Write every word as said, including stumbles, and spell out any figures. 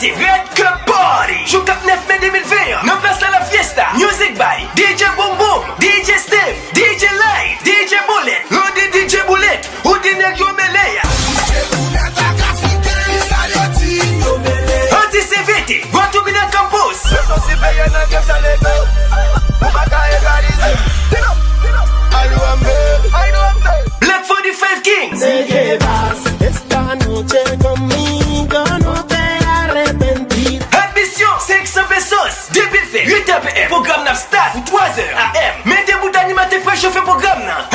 Se Red Cup Party! Jou k ap nèf me de mil ven an, nan plas la La Fiesta, music by D J Boom Boom, D J Steve, D J Light, D J Bullet, Lodi D J Bullet, ou di nèg yo mele a. Atis envite, Guantumina Campus. Black forty-five Kings. Sigue paz, esta noche conmigo, no te arrepentirás. Admisyon, senk san pesos. Depi l fèt, uit è p m, pwogram nan ap start pou twa zè a m. Men de bout animatè k pral chofe pwogram nan.